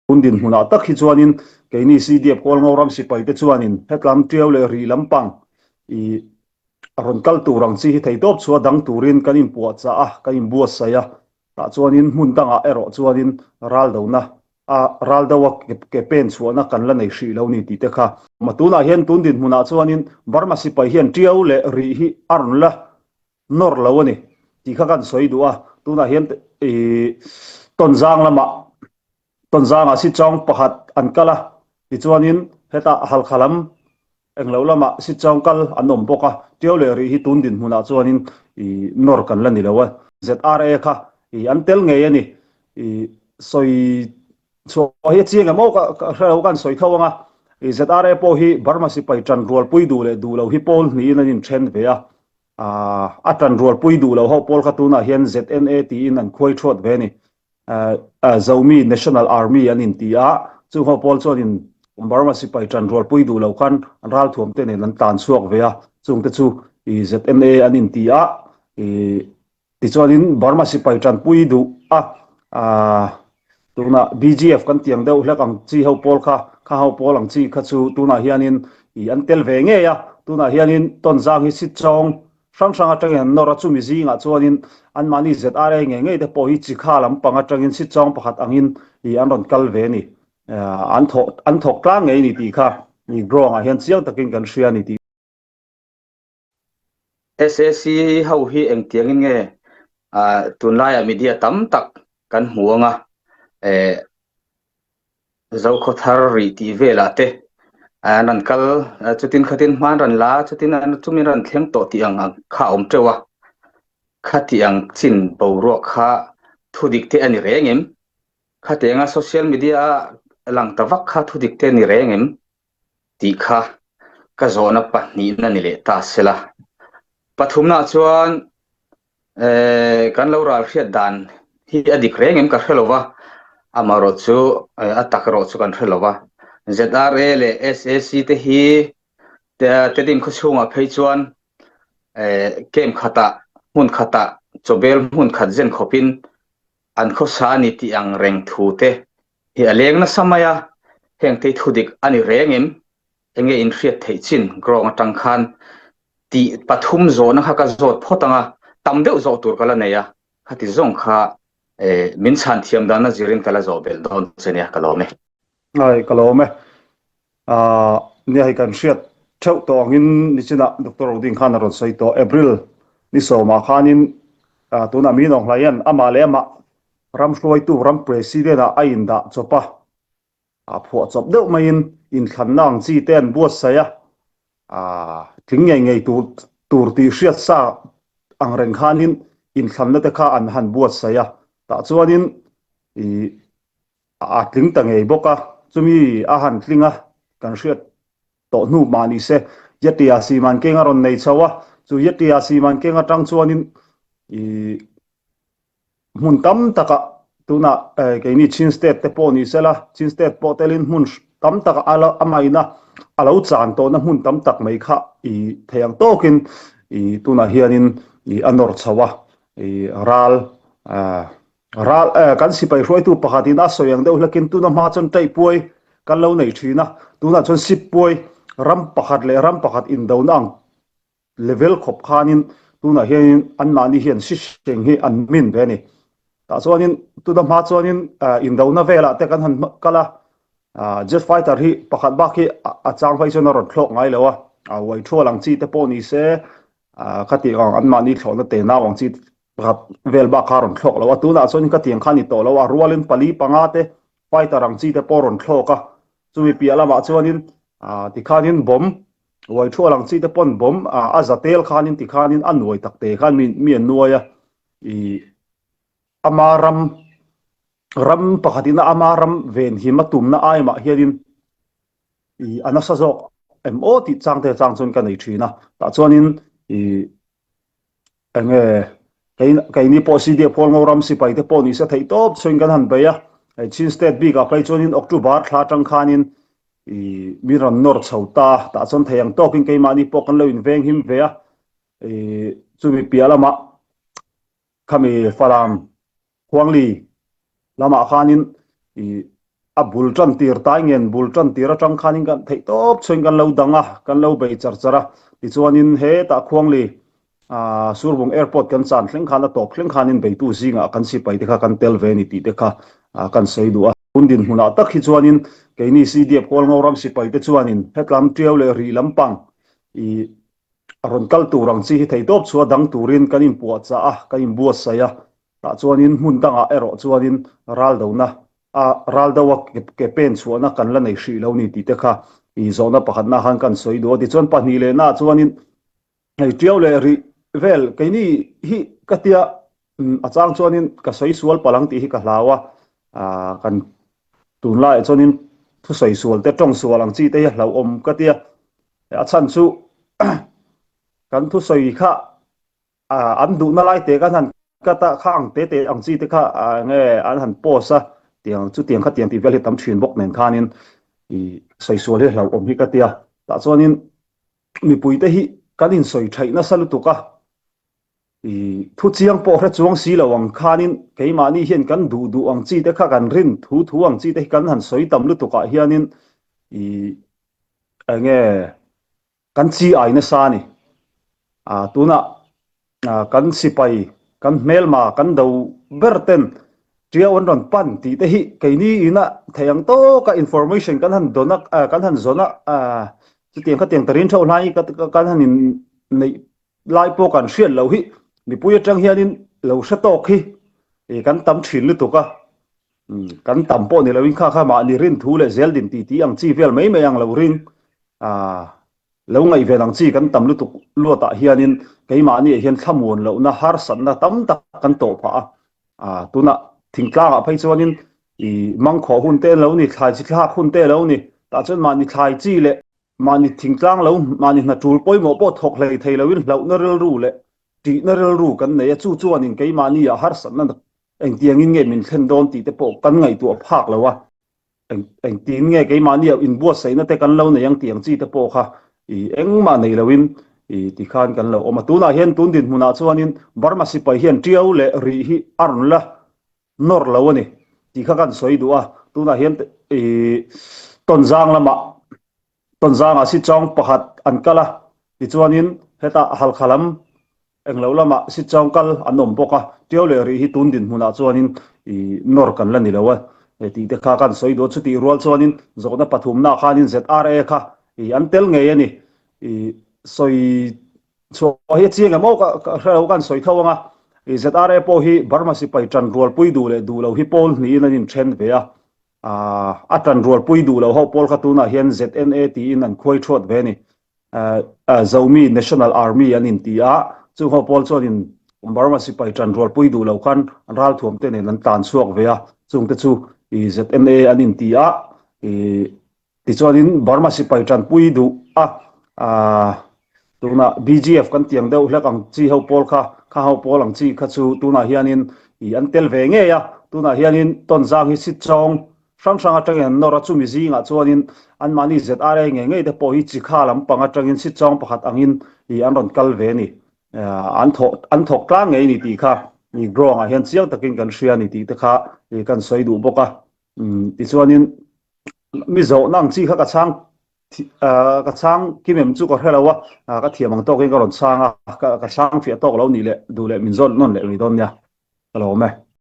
Tun dinhmunah tak hi chuanin keini CDF Kawlngo ram sipaite chuanin hetlam tiau leh rih lampang i rawn kal tur ang chi hi theitawp chhuah dang turin kan inpuahchah a, kan inbuatsaih a. Tah chuanin hmun dangah erawh chuanin raldona a ral deuha ke pen chhuahna kan la nei hrih lo ni tih te kha. Tunah hian tun dinhmunah chuanin Burma sipai hian tiau leh rih hi a rawn la nawr lo a ni tih kha kan sawi duh a, tunah hian ih Tawnzang lamah Tawnzangah Sichawng pakhat an kal a, tichuanin hetah Halkha lam englo lamah Sichawng kal an awm bawk a, Tiau leh Rih hi tun dinhmunah chuanin ih nawr kan la ni lo a, ZRA kha ih an tel ngei a ni, ih sawi Chhuah hi a chiang em aw ka hre lo kan sawi tho ang a, i ZRA pawh hi Burma sipai tan rualpui duh leh duh lo hi pawl hnihin an inthen ve a, a tan rualpui duh lo ho pawl kha tunah hian ZNA tiin an khuai thuat ve a ni. Zomi National Army an inti a, chung ho pawl chuanin Burma sipai tan rualpui duh lo khan an ralthuam te nen an tlan chhuak ve a, chungte chu i ZNA an inti a, i Tichuanin Burma sipai tanpui duh a, tunah BGF kan tiang deuh hlek ang chi ho pawl kha, kha ho pawl ang chi kha chu tunah hianin ih an tel ve ngei a, tunah hianin Tawnzang hi Sichawng hrang hrang atangin an nawr a, chumi zingah chuanin anmahni ZRA ngei ngei te pawh hi Chikha lampang atangin Sichawng pakhat angin ih an rawn kal ve a ni. An thawh an thawk tlang ngei a ni tih kha ih ground ah hian chiang takin kan hria a ni tih. SAC ho hi engtiangin nge tunlaiah media tam tak kan hmu ang a, Zokhawthar rih tih velah te an rawn kal, chutin khatin hma an rawn la a, chutin chumin rawn thleng tawh tih ang kha a awm teuh a, khati ang chin boruak kha thudik te a ni reng em? Khatianga social media a lang ta vak kha thudik te a ni reng em? tih kha ka zawhna pahnihna ni leh ta sela. Pathumnaah chuan kan lo ral hriat dan hi a dik reng em ka hre lo va, amaherawh chu a tak erawh chu kan hre lo va. ZRA leh SAC te hi Tedim khawchhungah phei chuan camp khatah hmun khatah chawbel hmun khat zen khawpin an khawsa a ni tih ang reng thu te hi a leng nasa mai a, heng te thu dik a ni reng em? Enge in hriat theih chin grong atang khan tih pathum zawhna kha ka zawt phawt ang a, tam deuh zawh tur ka la nei a, khati zawng kha min chhan thiam dana zirin ka la zawh belh dawn che nia, ka lawm e. Ai, ka lawm e. Nia hei kan hriat theuh tawh angin nichinah Doctor Roding khan a rawn sawi tawh. April ni sawmah khanin tunah mi nawng hlai hian amah leh amah ram hruaitu ram president ah a indah chawp a, a phuah chawp deuh maiin inthlanna ang chi te an buatsaih a, tling ngei ngei tur tur tih hriat sa ang reng khanin inthlanna te kha an han buatsaih a, tah chuanin ih A tling ta ngei bawk a, chumi a han tling a, kan hriat tawh hnu mah ni se, Yatia Siman keng a rawn nei chho a, chu Yatia Siman keng atang chuanin ih hmun tam takah tunah keini Chin State te pawh ni sela, Chin State pawh telin hmun tam takah a lo a maina a lo chan tawhna hmun tam tak mai kha ih thei ang tawkin ih tunah hianin ih a nawr chho a, ih ral ah Ral kan sipai hruaitu pakhatin a sawi ang deuh hlakin tuna hma chuan ṭaihpuai kan lo nei ṭhin a, tunah chuan sippuai ram pakhat leh ram pakhat indona ang level khawp khanin tunah hianin anmahni hian sihring hi an min ve a ni. Tah chuanin tuna hma chuanin indona velah te kan han kal a, jet fighter hi pakhat bak hi a chang phei chuan a rawn thlawk ngai lo a, a uai thual ang chi te pawh ni se khati ang anmahni thlawhna tenau ang chi Pakhat vel bak kha a rawn thlawk lo a, tunah chuan ka tiang kha a ni tawh lo a, rualin pali panga te fighter ang chi te pawh a rawn thlawk a, chumi piah lamah chuanin tikhanin bomb uai thual ang chi te pawn bomb a za tel khanin tikhanin a nuai tak te khan mi mi an nuai a, ih ama ram ram pakhatin ama ram venhim a tumna aimah hianin ih a nasa zawk em aw tih chang te chang chuan ka nei thin a, tah chuanin ih Enge keini pawh CDF Hualngo ram sipai te pawh nise theih tawp chuan kan han bei a, hei Chin State bikah phei chuanin October thla atang khanin ih min rawn nawr chho ta, tah chuan thei ang tawkin keimahni pawh kan lo inveng him ve a, ih chumi piah lamah khami Falam Khuangli lamah khanin ih. A bul tan tir tai ngen bul tan tir atang khanin kan theih tawp chhuain kan lo dang a, kan lo bei char char a. Tichuanin hetah Khuangli Surbung Airport kan chan thleng khan a tawp thleng khanin beitu zingah kan sipai te kha kan tel ve a ni tih te kha kan sawi duh a. Tun dinhmunah tak hi chuanin keini CDF Kawlngo ram sipai te chuanin hetlam tiau leh rih lampang i rawn kal tur ang chi hi thei tawp chhuah dang turin kan inpuahchah a, kan inbuatsaih a. Tah chuanin hmun dangah erawh chuanin raldona a raldo a ke pen chhuahna kan la nei hrih lo ni tih te kha i zawhna pakhatna khan kan sawi duh a. Tichuan pahnih lehnaah chuanin hei tiau leh rih vel keini hi ka tia a chang chuanin ka sawi sual palh ang tih hi ka hlau a, kan tunlaiah chuanin thusawi sual te tawng sual ang chi te hi a hlauhawm ka tia. A chhan chu kan thusawi kha an duhna lai te khan han cut a, kha ang te te ang chi te kha enge an han post a, tiang chutiang kha tiang tih vel hi tam thin bawk nen khanin i sawi sual hi hlauhawm hi ka tia. Tah chuanin mipui te hi kan insawi thaih nasa lutuk a, i thu chiang pawh hre chuang si lo ang khanin keimahni hian kan duh duh ang chi te kha kan rin thu thu ang chi te hi kan han sawi tam lutuk ah hianin i enge Kan chi ai nasa a ni. Tunah kan sipai, kan hmelma, kan do ber ten Tiau an rawn pan tih te hi keini ina thei ang tawka information kan han dawn a, kan han zawn a, chutiang khatiang tarin theuh hlai kan han in neih lai pawh kan hriat loh hi mipui atang hianin lo hre tawk hi kan tam thin lutuk a. Kan tam pawh ni loin kha kha mahni rin thu leh zel din titi ang chi vel mai mai ang lo ring lo ngaihven ang chi kan tam lutuk luatah hianin keimahniah hian thlamuan lohna harsatna tam tak kan tawh phah a. Tunah thingtlangah phei chuanin i mangkhawh hun te lo ni, thlai chi thlak hun te lo ni, tah chuan mahni thlai chi leh mahni thingtlang lo mahni hna tul pawimawh pawh thawk hlei thei loin hlauhna rilru leh tihna rilru kan nei a, chu chuanin keimahniah harsatna Engtiangin nge min thlen dawn tih te pawh kan ngaihtuah phak lo a, engtin nge keimahni ah inbuatsaihna te kan lo nei ang tih ang chi te pawh kha i engmah nei loin i tikhan kan lo awm a. Tunah hian tun dinhmunah chuanin Burma sipai hian tiau leh rih hi a rawn la nawr lo a ni tih kha kan sawi duh a. Tunah hian i Tonzang lamah Tonzangah Sichawng pakhat an kal a, tichuanin hetah Halkha lam Englo lamah Sichawng kal an awm bawk a, Tiau leh rih hi tun dinhmunah chuanin i nawr kan la ni lo a tih te kha kan sawi duh a, chutih rual chuanin zawhna pathumnaah khanin ZRA kha i an tel ngei a ni. I sawi chhuah hi a chiang em aw ka hre lo kan sawi tho ang a, i ZRA pawh hi Burma sipai tan rualpui duh leh duh lo hi pawl hnihin an inthen ve a, a tan rualpui duh lo ho pawl kha tunah hian ZNA tiin an khuai thuat ve a ni. Zomi National Army an inti a, chung ho pawl chuanin Burma sipai tan rualpui duh lo khan an ralthuam te nen an tlan chhuak ve a, chung te chu ZNA an inti a, tichuanin Burma sipai tanpui duh a, tunah BGF kan tiang deuh hlek ang chi ho pawl kha, kha ho pawl ang chi kha chu tunah hianin an tel ve ngei a, tunah hianin Tonzang hi Sichawng Hrang hrang atangin an nawr a, chumi zingah chuanin anmahni ZRA ngei ngei te pawh hi chikha lampang atangin sitchawng pakhat angin ih an rawn kal ve a ni. An thawh an thawk tlang ngei a ni tih kha ih ground ah hian chiang takin kan hria a ni tih te kha ih kan sawi duh bawk a. Tichuanin mi zawhna ang chi kha ka chhang ka chhang kim em chu ka hre lo a, ka thiam ang tawkin ka rawn chhang a, ka chhang fiah tawk lo nih leh duh leh min zawt nawn leh mai dawn nia. Ka lo awm e.